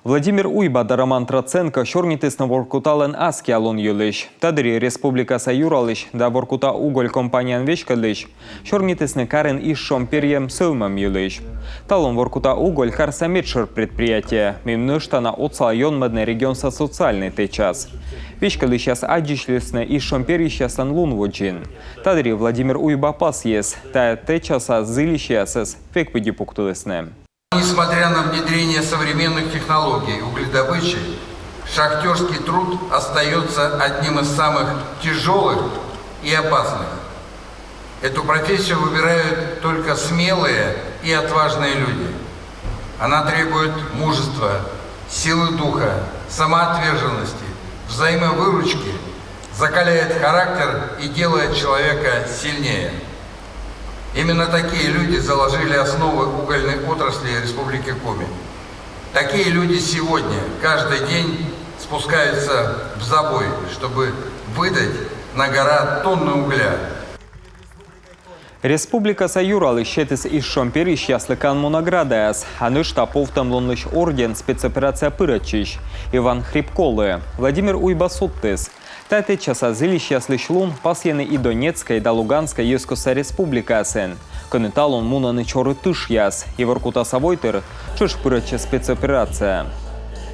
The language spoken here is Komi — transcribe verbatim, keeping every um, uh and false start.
Владимир Уйба да Роман Троценко сёрнитісны Воркуталӧн аскиа лун йылысь. Та дырйи республикаса юралысь да «Воркута уголь» компанияӧн веськӧдлысь сёрнитісны карын изшом перйӧм сӧвмӧм йылысь. Талун «Воркута уголь» карса медшӧр предприятие, мый нӧшта на отсалӧ ёнмӧдны регионса социальнӧй тэчас. Веськӧдлысьяс аддзысьлісны изшом перйысьяслӧн лун водзын. Та дырйи Владимир Уйба пасйис: тайӧ тэчаса зільысьясӧс век пыдди пуктылісны. Несмотря на внедрение современных технологий угледобычи, шахтерский труд остается одним из самых тяжелых и опасных. Эту профессию выбирают только смелые и отважные люди. Она требует мужества, силы духа, самоотверженности, взаимовыручки, закаляет характер и делает человека сильнее. Именно такие люди заложили основы угольной отрасли Республики Коми. Такие люди сегодня, каждый день спускаются в забой, чтобы выдать на гора тонны угля. Республикаса юралысь сетіс изшом перйысьяслы канму наградаяс, а нӧшта Повтӧмлунлысь орден спецоперацияӧ пырӧдчысь Иван Хрипколы. Владимир Уйба судтіс: тайӧ тэчаса зільысьяслысь лун пасйӧны и Донецкӧй да Луганскӧй йӧзкостса республикаясын, кӧні талун мунӧны чорыд тышъяс, и Воркутаса войтыр тшӧтш пырӧдчӧ спецоперация.